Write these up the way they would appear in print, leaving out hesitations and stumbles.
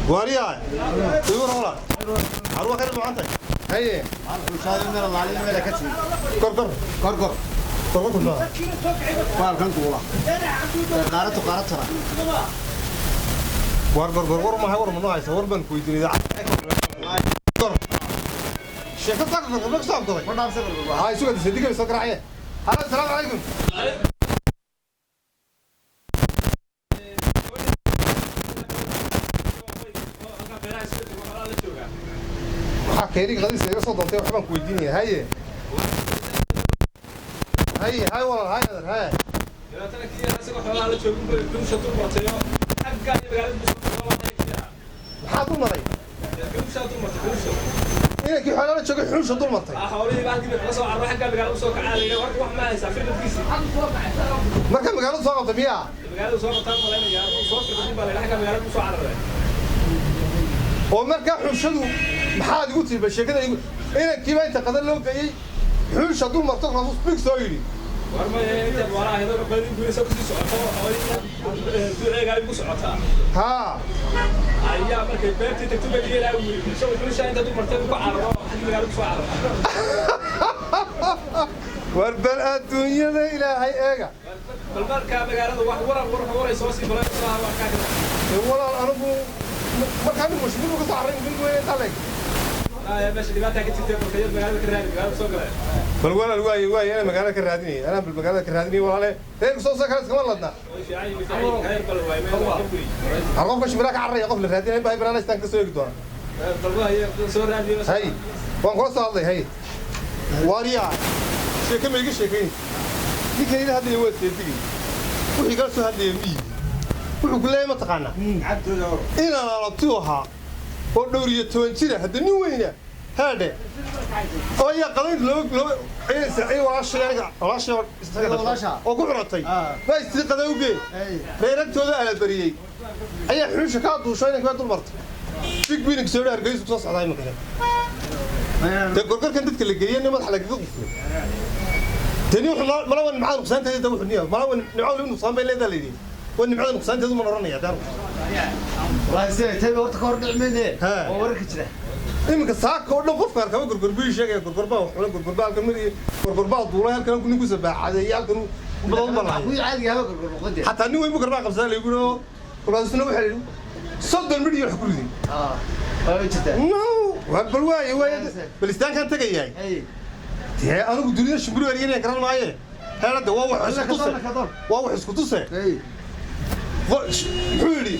Waariyaa igu rola arwa khayr maanta. Haye, gorgor Gorgor. Gorgor ku soo Baalkan duula qaaratu qaarad sara. War gorgor, war ma war ma haysa, war baan ku weydiinay gor sheeko saaka gorgor ma soo goday. Ma dhaafsa gorgor. Hay, suga sidiga soo garaaye. Halo, assalaamu calaykum. Maxaa keenay qadiisa iga soo doontay? Waxbaan ku weydiinaya. Haye haye hay walaal, hay adeer, haye. Maxaad u maray inankii xoolaha la joogay xunsha dul martay? Marka magaalada soo qabtay miyaa? Oo markaa xunshadu maxaad igu tiri? Ba sheekada igu inankiiba inta qadan loo geeyey xunsha dul marto rasuus big soo yidhi. Haa. Ayaa markay beertii tagto bay yeelaa wiil isagoo xunsha inta dumartay ku cararo xagga magaalada ku soo cararo. War bal adduunyada ilaahay eega. Bal markaa magaalada wax waran war waray soo sii balay soo wax ka Ee, walaal, anigu markaa nin mushkil ka soo carray nin weyn inta leeg. Aa meesha dhibaata ka jirtay markay magaalada ka raadi magaalada soo galay. Bal walaal, waaye waaye, anaa magaalada ka raadinaya, anaa bal magaalada ka raadinaya. Walaale, reerka soo soo kale iskama ladna. Way fiican yihiin, fiican yihiin, khayr bal waay meel waa ka guri. Har qofka shimbiraha ka carraya, qof la raadinaya baa barnaamijtan ka soo eegi doona. Bal waa soo raadiyo. Hay, waan kula soo hadlay. Hay, waariyaa, sheeke ma iga sheekayn. Ninkan ila hadlaya waa seedigay, wuxuu igala soo hadlaya miyi, wuxuu ku leeyahay mataqaanaa inaan alabti ahaa oo dhowr iyo toban jira hadda nin weyna haadhe oo ayaa qadayn loo loo ay walaashay aniga walaashay oo isaga dhashay Walaasha. oo ku curatay Ah. baa istii qaday u gee Hey. reeragtooda alabariyey ayaa xunsha kaa duushay inanka baa dul martay big binig soo hargeysu kusoo socdaa iminka. Dee gorgorkan dadka la geeyey nin madaxa lagaga quflo tani wuxuu malawa nimcada nuqsaanteeda wuxuu niyo malawa nimcada nuqsaan bay leedahay la yidhi waa nimcada nuqsaanteedu ma oranaya daan. Wallahi sida tay horta ka hor dhicmayne. Ha. Oo wararka jira. Iminka saaka oo dhan qofka arkaba gorgor buu sheegaya, gorgor baa wax cuna, gorgor baa halkan mariyay, gorgor baa duulay, halkan nin ku sabaaxaday, halkan badan baa. Kuwii caadiga haba gorgor noqon dee. Xataa nin weyn buu garbaa qabsadaa la yidhi oo kolkaasna waxaa la yidhi 30 midh iyo wax ku riday. Ah, waa jirtaa. No waa bal waaye waaye bal istaankaan tegayahay. Hey. Dee anigu dunida shimbiro eryanaya garan maaye heerada waa wax isku tuse. Kadoon. Waa wax isku tuse. Hey. Muxuu yidhi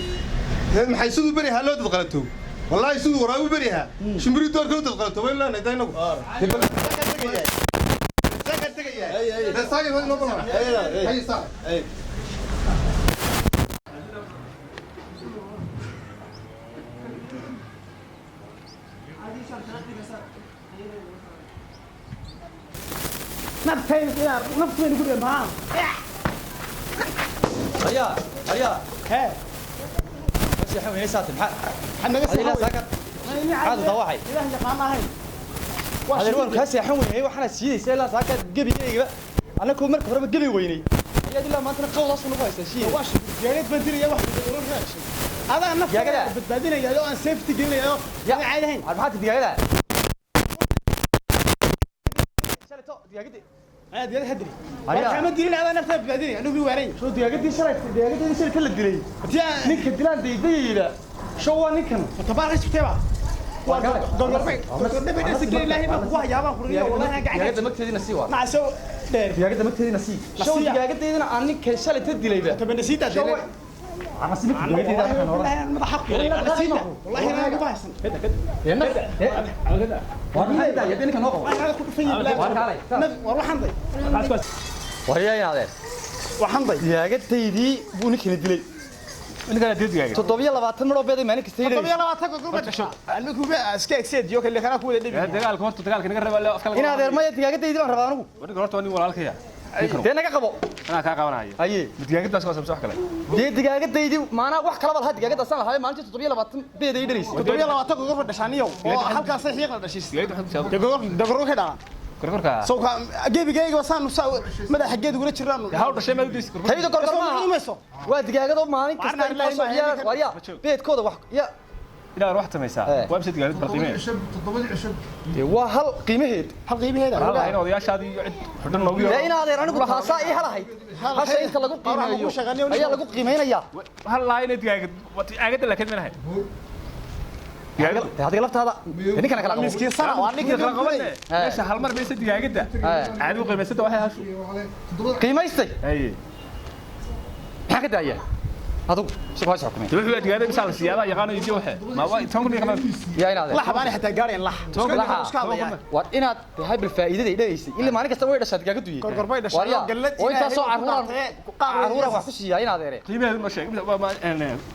maxay siduu beri ahaa loo dadqalato, wallaahi siduu waraabu beri ahaa shimbiri doorka loo dadqalato way leenahay daa inagu. Dee bal istaankaan tegayahay. Istaankaan tegayahay. Hey, hey. Dee saagay waa inoo ballan. Hey, hey. Hay, saaxib. Hey. Naftayda ku dhigan maxaa? هيا هيا. Hee. بس يا حمي ساتم حق. Maxaad naga هذه لا sii ساكت. عاد ضواحي. Ilaah yaqaan ahayn. هذا الوان كاس يا حمي هي waxana siidaysa ilaa saaka gebigeyga anagu marka horeba gebi weynay ayaad ilaa maantana qawdaas ugu haysa shii. Waa shibir diyaarad baan diraya wax uran raashin. Adaa nafta Yaagada. badbaadinaya oo aan safety gelinaya oo aan caadi ahayn. Maxaad digaagada shalay to digaagadii? Aad diyaarad hadiri. Aryaa. Waxaan ma dilin, adaa nafta badbaadinaya anuu bi waaray. Soo digaagadii shalay, digaagadii shalay kala dilay ninka dilaan daydayda show waa ninkan. Tabaar isbitay ba. Waa gorgor bay. Gorgor bay dhasi gelin ilaahay baa kugu hayaabaan qurniyo wallahi aan gacan. Digaagada magteedina sii waa. Maca soo dheer. Digaagada magteedina sii show. Nasiya. Digaagadeedina aan ninka shalay ta dilayba. Tabanasiida show dilay. Ana si ninka digaagadeeda halkan hore. والله انا مضحك نسيته والله انا ما بحسن. War maxay tahay ninka noo qabo? انا كنت في War kaalay. والله حنضي. Waryaa inaadeen. وحنضي. Digaagadaydii buu ninkani dilay. Ninkan dil digaaga. 27 midhoo beeday maalin kasta طب ilayay. يلا ما تاكل ما تشوف انكم اسكيك سيد يوك اللي كان كوده دبي. Dagaalka horta dagaalka naga reeba afka laga. In adeer maya, digaagadaydii baan rabaa anigu. Ninkan horta waa nin walaalkaya. Dee naga qabo. Anaa kaa qabanayo. Haye. Digaagadaas waa sabab wax kale. Dee digaagadaydii maanaa wax kalaba lahaa, digaagadaasaan lahaa maalintii 27 beeday ii dhalaysay. 27 gogol dhashaniyow oo halkaas xiiq la dhashiis. Digaagada waxay ku gogol dogor ka dhalan. Korkorka. Soo ka gebigayga wasaan madaxa geed ugula jiraan. Hawl dhashay ma u diis korkorka. Tayda gorgor maaha. Mayso. Waa digaagadoo maalin kasta Waarna intaasoo ilaahay ciyaar ma waryaa beedkooda wax ya Ilaa wax tamaysaa. Waa mise digaarid bal qiimee. Dee waa hal qiimaheed. Hal qiimaheeda. Hal lahayn odayaashaadii iyo cid xudhan loogu dee yeero. in adeer anigu taasaa ii halahayd, hasha inta lagu qiimeeyo ayaa lagu qiimeynayaa. Hal lahayn digaagad aagadda laakiin ma lahayn. Dee adiga laftaada dee ninkana kala qabo. Miskiin sana waa ninkii Kala qabanne. Meesha hal mar maysa digaagadda. Caadi u qiimaysada waxay hashu. Qiimaystay. Haye. Maxaa ka daaya adigu si ku haysa xukumay? Dee wuxuu digaagadda misaa la siiyaadaa yaqaano idiyo waxe. Ma waa 10,000 iyo qaban. Yaa in adeer Lax baan xitaa gaarayn lax. Laxa. Iska hadlaya. War inaad tahay bil faa'iidada ay dhaleysay ilaa maalin kasta way dhashaa digaaga duye. Gorgor bay dhashaa, Waryaa, gallad oo intaasoo Ilaahay ku caruuraan dhaartay, qaar way caruuraan wax ku siiyaa in adeere. Qiimaheedu ma sheeg.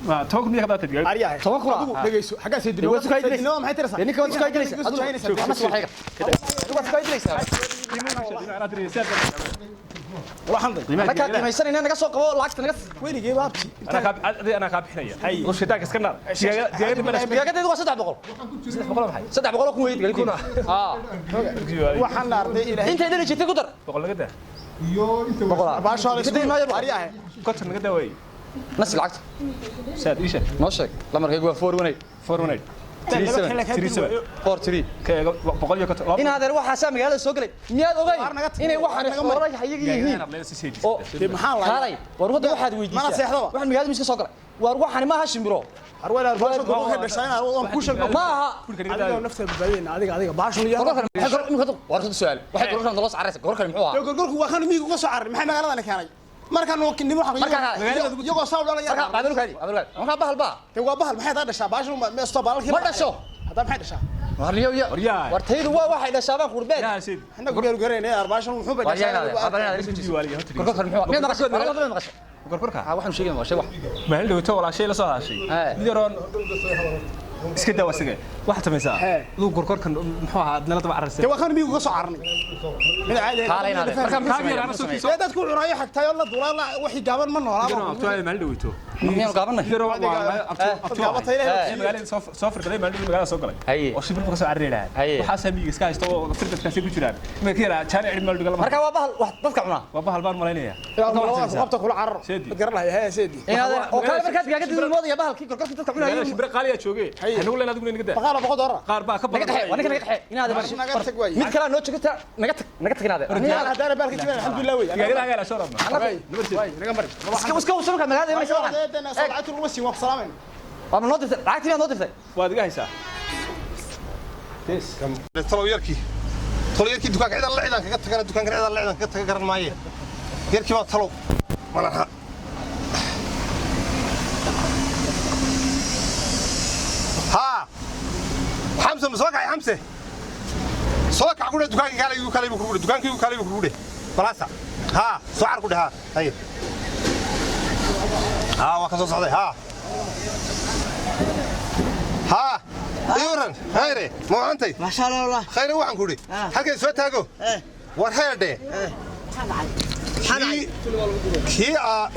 Ma 10,000 iyo qaban digaagadda. Aryahay. 10,000. Adigu dhegeyso. Xaggaa Dee waad isku haydilaysaa. sayidinimo maxay tiraysaa? Dee ninka waad isku haydilaysaa. Adigu ama waxayga waad isku haydilaysaa. Markaa qiimaysanayna naga soo qabo lacagta naga. Weligay baabti. Anaa kaa bixinaya. Aduu shaydaanka iska naar. Digaagadda ma Digaagadeedu waa 300. 300 maxay? 300,000 weyd digaagadeedu. Haa. Waxaan la arday Ilaahay. Intay dhali jirtay ku dar. 100 laga daa. Boqolaa. Baasho la isku Kadib maayo. Aryahay. 50 laga daa waay. Nasi lacagta. Saad ii sheeg. Noo sheeg lamarkaygu waa 418 418 37 37 43. Ka eego 150. In adeer waxaasaa magaalada soo galay miyaad ogeyn Waar naga tag. inay waxaan Naga mar. xoolaha iyaga yihiin oo Dee maxaa la kaalay war wadda waxaad weydiisaa Mana seexdaba. Waxaan magaalada miiska soo galay war waxani maaha shimbiro. Arweel baasho gorgor ka dhashaa inaad waan ku sheegno. Ma aha. Adiga nafta badbaadina adiga adiga baasho iyo Gorgorkan maxay gor imika war su'aal waxay gorgorkan loo saaraysa gorgorkan muxuu ahaa? Gorgorku waa kan miyiga uga soo cararay, maxay magaalada keenay? Markaan uu kinimo waxa Markaan kaalay. iyagoo saa u dhalaya. Marka qaadul kaadi qaadul kaadi marka bahal baa. Dee waa bahal, maxay taa dhashaa baasho ma meesto bahalkii? Ma dhasho. Hadda maxay dhashaa? War liyo iyo Waryaa. war taydu waa waxay dhashaa baan qurbeed. Annagu geeru garayna arbaasho muxuu bay War yaa dhashaa? inaad habar inaad isku jiso gorgorkan muxuu ahaa miyaad maqashay? War miyaad maqashay? Gorgorka. Ha waxaan sheegay maqashay wax. Maalin dhawto walaashay la soo hadashay. Mid yaroon iska daa wasaga. Waxaad samaysaa. Aduu gorgorkan muxuu ahaa adna la daba cararsan. Dee waa kan miyiga uga soo cararnay mid caadi. Kaalay inaad marka muxuu sameeyaa? Dee dadku cunayo xagtayo la duulaa la wixii gaaban ma noolaaba. Maalin dhawto. Miyaanu gaabanay? Mid yaroo waa abtu. Gaabatay Ilaahay. Magaalada soo soo firqaday maalin dhawto magaalada soo galay. Haye. Oo shimbir ka soo carari lahaa. Haye. Waxaas miyiga iska haysto oo firqadkaasi ku jiraan. Iminka yaraa jaani cilmi maalin dhawto. Marka waa bahal wax dadka cunaa. Waa bahal baan malaynayaa. Qabta kula cararo. Seedi. Mad garan lahay hee seedi. Inaad oo kale markaad digaagada moodaya bahalkii gorgorkii dadka Magaalada cunayay. shimbir qaaliya joogay. Hanugu leen adigu naga daa. Baqaala $100. Qaar baa ka Naga badan. qaxee waa ninka naga qaxee inaad Naga tag waay. mid kale noo joogta naga tag naga tag inaad Haddaana baalka jibeen alxamdulilah wey. Digaagada hagaa la soo rabnaa. Waay naga mari. Iska iska usoo markaa magaalada imanaysa waxaan Deedana soo lacagtu lagu siin waa ku salaamayna. Waa ma noo dirtay lacagtii miyaad noo dirtay? Waad iga haysaa. Talow yarkii, talow yarkii dukaanka cidan la cidan kaga tagana, dukaanka cidan la cidan kaga taga garan maaye. Yarkii baa talow malaha. Haa Xamse, ma soo kacay? Xamse, soo kac kudhe dukaankii kaalay igu kaalay buu kugu dhe dukaankii igu kaalay buu kugu dhe balaasa. Haa, soo car ku dhe. Haa, haye. Haa, waa ka soo socday. Haa haa, iwaran hayre ma wacantay? ما شاء الله والله. Khayre, waxaan ku idhi halkay soo taago. War heedhe, kii kii aa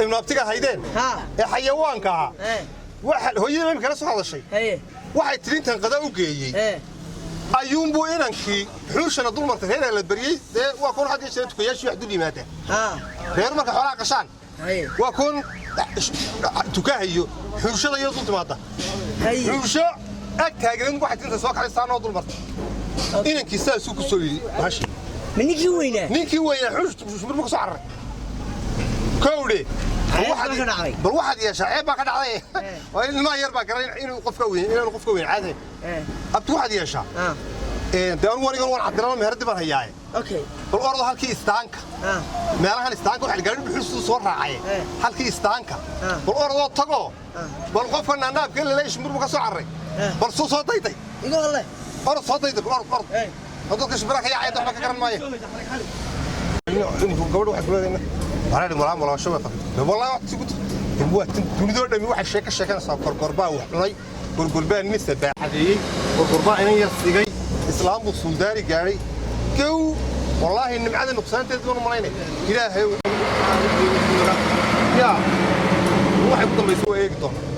ibnaabtiga haydeen ها ee xayawaanka ahaa ايه waxa hooyadii imika la soo hadashay. ايه Waxay tidhi intan qada u geeyey ايه ayuunbuu inankii xuushana dul martay reeraa la beriyey. Dee waa kuwan had iyo jeer tukayaashii wax dul yimaada ها reer marka xoolaha qashaan ايه waa kuwan tukaha iyo xuushada iyo dul timaada هي xuusho ag taagan. Waxay tinta soo kacay saanoo dul martay inankii saasuu ku soo yidhi bahashi. منك وينه؟ Ninkii weynaa xuush shumbir buu ka soo cararay kowdhe. Ceeb baa ka dhacday. Bal waxaad yeeshaa, ceeb baa ka dhacday waa in ilmaha yar baa garan inuu qofka weyn inaanu qofka weyn caadayn. ايه Abti, waxaad yeeshaa ها dee anigu anigan waan cabdirama meheradi baan hayaaye. اوكي Bal ordo halkii istaanka ها meelahan istaanka waxaa gaari dhuxul soo raacay halkii istaanka. Bal ordoo tago, bal qofka naanaabka laleeyahay shumbir buu ka soo cararay bal suu soo dayday. يقول الله. Orod soo dayday, bal orod orod. ايه Dadka shimbiraha ka yaacaya waxba ka garan maayo. Gabadhu waxay ku leedahay waraa walaa walaa way qabtay wallahi wax si waa dunidoo dhami waxay sheeka sheekanaysaa gorgorbaa wax cunay, gorgorbaa nin sabaaxadeeyey, gorgorbaa inan yar sigay, islaam buu suuldaari gaadhay gow. Wallaahi nimcada nuqsaanteed baan u malaynay. Ilaahay yaa waxay ku dambaysa waa eegi doonaa.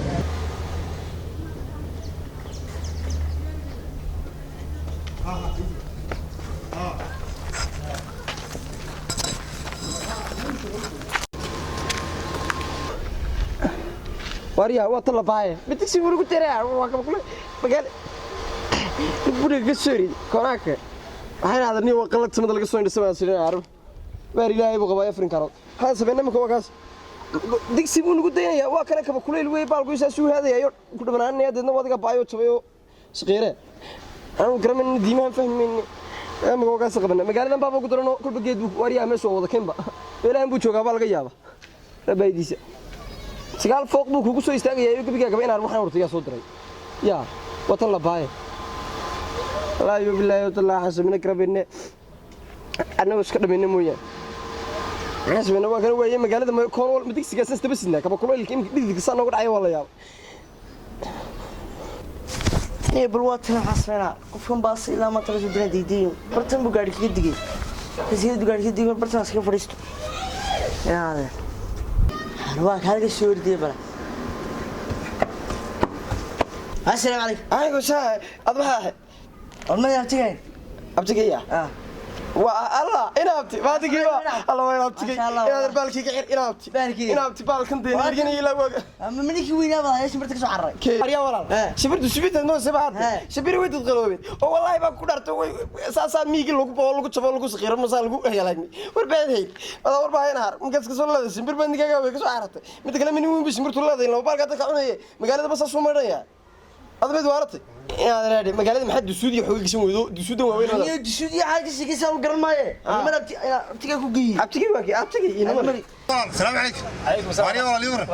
Waaryaa waa tan la baaye mid digsi buu lagu daraa waa kaba kule magaala guriga ka soo rid konaaka waxaan ahdaa nin waa qalad samada laga soo indhisamaya sideen arab waar ilaahay buu qabaa afrin karood waxaan sameynaa imika waa kaas digsi buu nagu daynayaa waa kana kaba kuleyl wey baalku isaas uu haadayayo ku dhibanaanaya deedna wadiga baayo jabayo shaqiire aanu garamayn diimahan fahmayni imika waa kaas qabana magaaladan baaba ku darano kolba geed buu waaryaha meesha waa wada keenba meelahan buu joogaa baa laga yaaba rabaaydiisa 9 fooq buu kugu soo istaagayaa gebigaa gaba inaan waxaan horta yaa soo diray yaa watan la baaye wallaahi bilaahi watallaahi xasabina karabine annagu iska dhamayna mooyaan xasabina waa kana weeye magaalada koon wal digsigaas isdaba sidnaa kaba kuleylka imika dhididka saa nooga dhacaya waa la yaaba Ee bal waa tan xasana qofkan baas ilaa maanta la soo diray diidiyo bartan buu gaari kaga digay rasiid buu gaari kaga digay bartan iska fadhiisto yaade waa kaaga soo ordiyay bala assalaamu calaykum anigu saa ad maxaa ahay war ma abtigay abtigaya ah waa alla inaabti baatigii alla waa inaabtigay inaad baalkii ka xir inaabti inaabti baalkan deerigana ilaa waaga ama ninkii weynaa baa yeeshin barta ka soo cararay aryaa walaal shibirtu shibirta noo sabaad shibir way dad qaloobeen oo wallahi baa ku dharto way saasaa miigi lagu boo lagu jabo lagu saqiiro masaa lagu helaagmi war baad hayd wada war baa inaar markaas ka soo leedahay shimbir baa ninkaaga way ka soo carartay mid kale min weyn shimbirtu leedahay laba baalka dadka cunaya magaalada bas soo marinaya adabad waaratay inaad raadi magaalada maxaa dusuud iyo xoog gashan weydo dusuudan waa weyn iyo dusuud iyo xaalka sheekaysa u garan maaye mar abti abtiga ku geeyay abtiga waa kii abtiga iyo namar salaam calaykum calaykum salaam wariya walaal yura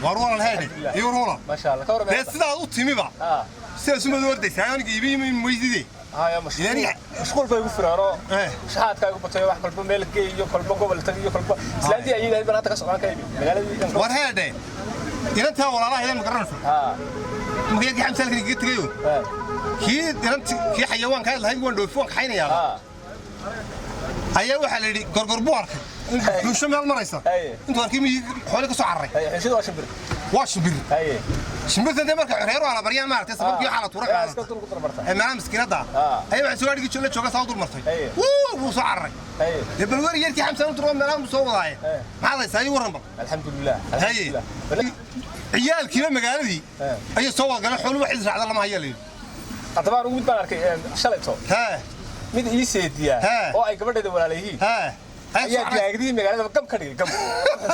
war walaal heedi iyo walaal ma sha Allah ka warama bes sidaad u timiba sidaas uma wardaysaa aniga iibi moyside haya mashquul bay ugu firaano shaxaadka ugu batay wax kolba meel geey iyo kolba gobol tag iyo kolba islaantii ay yidaahdeen baan hadda ka socdaan ka ibi magaaladii war heede inantaa walaalaha idan ma garanaysa magaalkii xamsaalkan kaga tegayo kii inanti kii xayawaanka lahayd waan dhoofi waan kaxaynayaa ayaa waxaa la yidhi gorgor buu arkay xuusho meel maraysa intuu arkay miyii xooli ka soo cararay xuushada waa shimbir waa shimbir shimbirtan dee marka reer waa la baryaan maaragtay sababkii waxaa la tuura qaadata ee meelaha miskiinadda ayaa waxay soo adhigii la jooga saa u dul martay wuu soo cararay dee balweri yarkii xamsaan u turoo meelaha buu soo wadaaye maxaad haysaa ii warran bal alxamdulilah ciyaalkiiba magaaladii ayay soo wada galeen xoolu wax israacda lama haya la yidhi haddaba anigu mid baan arkay shalayto mid ii seediyaa oo ay gabadheeda walaalayihiin ayaa diyaagadihii magaalada gam ka dhigay gam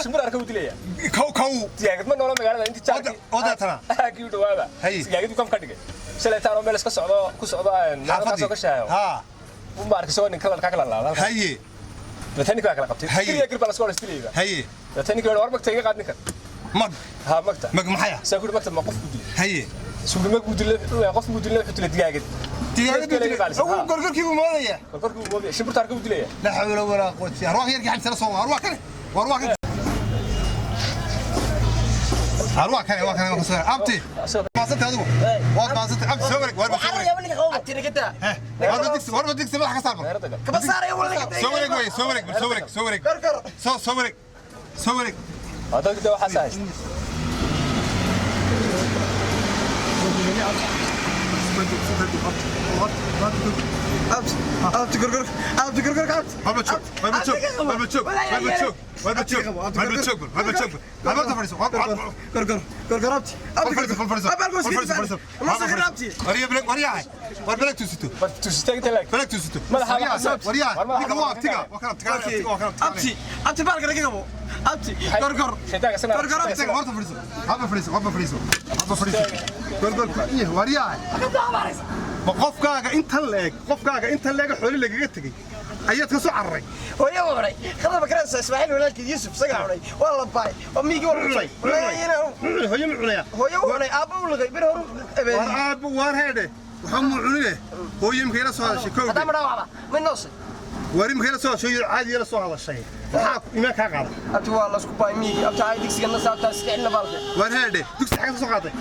shimbir arka u dilaya kow kow diyaagad ma noola magaalada intii jaarkii oo deetana kii u dhawaaba diyaagadii gam ka dhigay shalaytaan oo meel iska socdo ku socdo meelkaasoo ka shaayo ma arkay isagoo nin kalarkaa kala laada haye dabeetana ninka baa kala qabtay giriya gir baa lasku hor isdilayba haye dabeetana ninka war magta iga qaad ninkan mag ha magta mag maxaya saa kuri magta ma qof ku dilay haye suuri mag buu dilay qof buu dilay wuxuu dilay digaagad gorgorkii buu moodaya gorgorkii buu moodaya shimbirta arka buu dilaya la xawla walaa quwwata arwax yarkii xamsana soo arwax kale arwax kale arwax kale waa kale waa abti maasanta adigu waa maasanta abti soo wareeg war abti nagata war war digsi madaxa ka saar kaba saaraya wala nagata soo wareeg way soo wareeg soo wareeg soo wareeg gorgor soo soo wareeg soo wareeg dadka waxaas haysta abti gorgor abti gorgor abti warba joog warba joog warba joog warba joog warba joog warba joog warba joog warba fadhiiso gorgor gorgor abti abti fadhiiso fadhiiso fadhiiso abti wariya bilag wariya war bilag tusito tusito inta lag bilag tusito wariya ninka waa abtiga waa kan abtiga waa kan abti abti baalka laga qabo abti gorgor gorgor abti horta fadhiiso haba fadhiiso haba fadhiiso haba fadhiiso gorgor iyo wariya qofkaaga intan leeg qofkaaga intan leeg xooli lagaga tegay ayaad ka soo cararay hooyo waa cunay khadaba karansa Ismaaciil walaalkiis Yuusuf isaga cunay waa la baay oo miigi waa cunay hooyo ma cunaya hooyo wuu cunay aabbo u liqay bir horu war aabbo war heedhe waxa mu cunine hooyo imka ila soo hadashay kow hadaa ma dhaawacba ma noosay war imka ila soo hadashay caadi ila soo hadashay maxaa imaan kaa qaaday abti waa la isku baay miigi abti ay digsiga na saabtaa iska celina baalka war heedhe dugsi xagga soo qaaday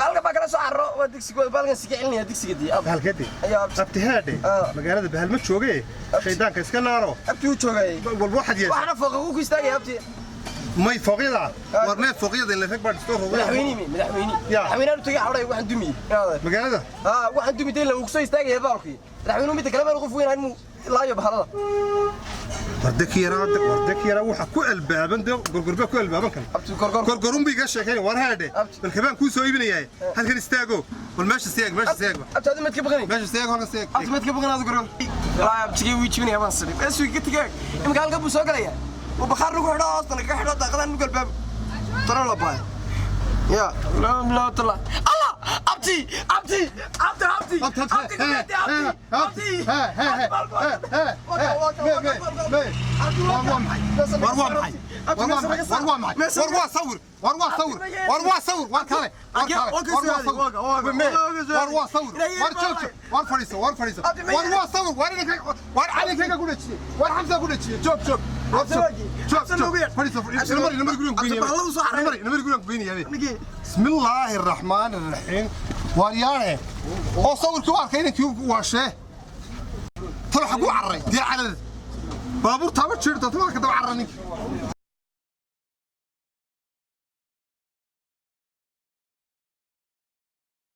halka baa kala soo carro waa digsiga baalkan iska celinaya digsiga dii halkeedii abti heedhe magaalada bahal ma jooge shaydaanka iska naaro abti uu joogay walba waxaad yeeshay waxna fooqa ku istaagay abti may fooqyada war mee fooqyada in la rag baa dhisto madaxweyni madaxweyni madaxweynaha u tagay xawray waxaan dumiyey magaalada waxaan dumiyey la ugu soo istaagaya baalkii madaxweynuhu midda kale baan qof weyn ahayn muu Ilaa iyo bahalada. Warde ki yaraa waxa ku albaaban de gorgorba ku albaaban kan. Abti, gorgor. Gorgorun bay iga sheekayn war haadhe. Abti. Bal kabaan kuu soo iibinayaa, halkan istaago, bal meesha seeg, meesha seeg. Abti, adi maad ka baqanay? Meesha seeg, halkan seeg. Abti, maad ka baqanay adi gorgor? Walaahi abtigay wii jibinaya baan sidhi meesuu iga tigaag. Imika halkan buu soo galayaa, uu bakhaar nagu xidho, hoosta nagaga xidho, daaqadaha nagu albaabo taro la baay ya la tala. Allah, abti, abti, abti, abti. Abti, abti, abti, abti, abti. War waa maxay? War waa maxay? War waa maxay? War waa sawir, war waa sawir, war waa sawir, war kale, war kale, war waa sawir, war waa sawir, war joog, war fadhiiso, war fadhiiso, war waa sawir, war idinka, war calinkayga ku dhajiyey, war Xamsa ku dhajiyey. Joog, joog, war joog, joog, joog, fadhiiso, fadhiiso. Namari, namari, gurigan ku geynaya, namari, namari, gurigan ku geynaya. Bismillaahi raxmaani raxiim. Waar yaare oo sawirkii u arkay inankii waashee talo xaguu carray dee cadad baabuur taaba jeerto tabaha ka daba carra ninki.